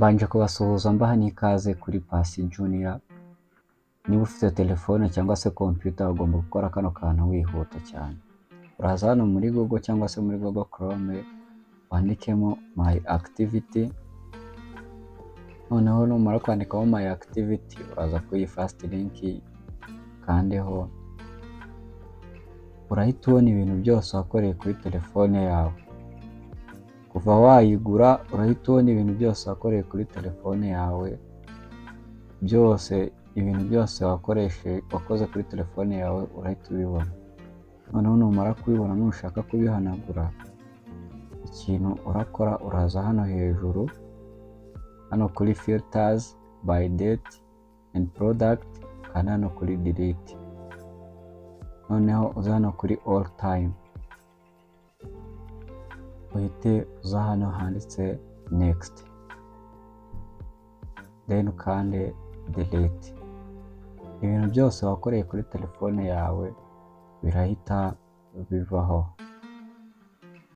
Mbanje kubasuhuza, mbaha n'ikaze kuri Pasi Junior. Niba ufite telefone cyangwa se computer, ugomba gukora kano kantu wihuta cyane. Uraza hano muri Google cyangwa se muri Google Chrome, wandikemo "My Activity". Noneho numara kwandikamo "My Activity", uraza kuri iyi first link ukandeho, urahita ubona ibintu byose wakoreye kuri telefone yawe. Kuva wayigura, urahita ubona ibintu byose wakoreye kuri telefone yawe byose. Ibintu byose wakoreshe, wakoze kuri telefone yawe, urahita ubibona. Noneho numara kubibona, nushaka kubihanagura, ikintu urakora, uraza hano hejuru, hano kuri "Filters by date and product", kandi hano kuri "Delete". Noneho uza hano kuri "All time", uhite uza hano handitse "Next", then ukande "Delete". Ibintu byose wakoreye kuri telefone yawe birahita bivaho.